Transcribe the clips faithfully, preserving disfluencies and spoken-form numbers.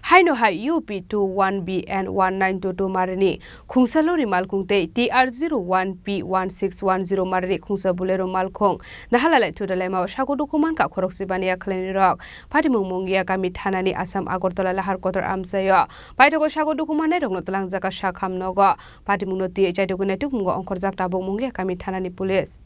Haino hai U P two one B N one nine two two marini khungsa lori malkhung tei T R zero one P one six one zero marini khungsa Bolero malkhung naharlalai thudalaimao sago dukhu mankha khorokse baniya khwlainirok. Patimung Mungia kami thanani Assam Agartala lahar kotor amchaio paithago sago dukhu mannairokno twlangjak kha sak hamnogo. Patimungno twi chaitugwi naitukmungo ongkhorjak tabuk Mungia kami thanani police.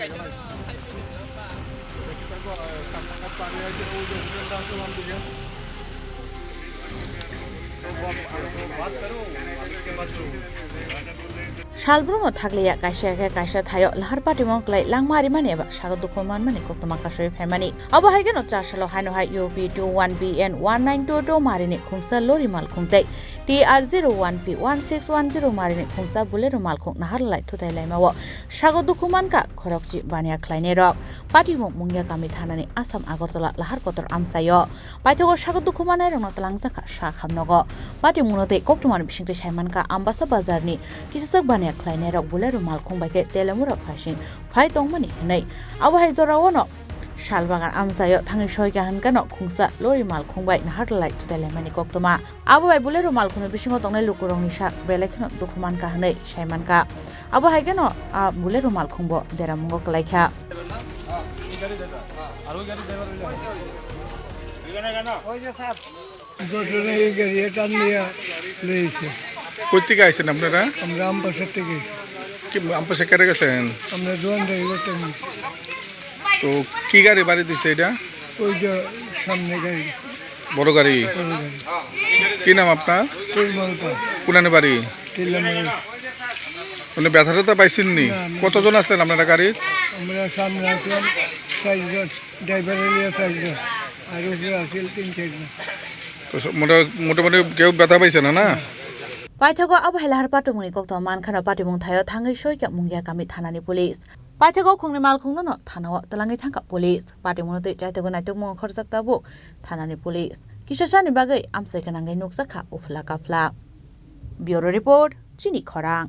Salbrumno thakliya kaisa khe kaisa thaio lahar patimung kwlai langma rimani eba sago dukhu manmani koktwma kasui phaimani. Abo hai kheno char salo haino hai U P two one B N one nine two two marini khungsa lori malkhung tei T R zero one P one six one zero marini khungsa Bolero malkhung naharlai thutai laimao sago dukhu mankha khorokse baniya khwlainairok. Patimung Mungia kami thanani Assam Agartala lahar kotor amchaio paithago sago dukhu mannairokno twlangjak kha sak hamnogo. Patimungno tei koktwmani bisingtwi saimankha Ambasa bazarni kisachak baniya khwlainairok Bolero malkhung bai khe Telemura phaising phai tongmani hwnwi. Abo hai joraono salbagan amchaio thangwi soikha hwnkhe no khungsa lori malkhung bai naharlai thutai laimani koktwma. Abo bai Bolero malkhungni bisingo tongnai lukurokni sak belai kheno dukhu mankha hwnwi saimankha. Abo hai kheno a Bolero malkhungbo deramungo kwlaikha. ঘটনা এই গাড়ি এটা নিয়ে লয়েছে। কোথেকে আইছেন আপনারা? আমরা আমবাসা থেকে এসেছি। কি আমবাসা কারে গেছেন? আমরা দোয়ান থেকে করতে নিয়েছি। তো কি গাড়ি বাড়ি দিছে এটা? ওই যে সামনে গাড়ি। বড় গাড়ি। বড় গাড়ি। কি নাম আপনার? পরিমল পাল। কোনানে বাড়ি? টিলামারি। মানে ব্যথা ট্যাথা পাইছেন নি? না, না। কতজন আসলেন আপনারা গাড়ি? আমরা সামনে আসলাম চারজন, ড্রাইভার নিয়ে চারজন, আর উপরে আসিল তিন চারজন। তো স-, মোটা-, মোটামুটি কেউ ব্যথা পাইছে না, না? Paithago abo hai lahar patimungni koktwma mankhano patimung thaio thangwi soikha Mungia kami thanani police. Paithago khungni malkhungno no thanao twlangwi thangkha police. Patimungno twi chaitugwi naitukmung khorjak tabuk thanani police. Kisasani bagwi amchai gwnangwi nukjakha uphla kaphla. Bureau report, Chini Khorang.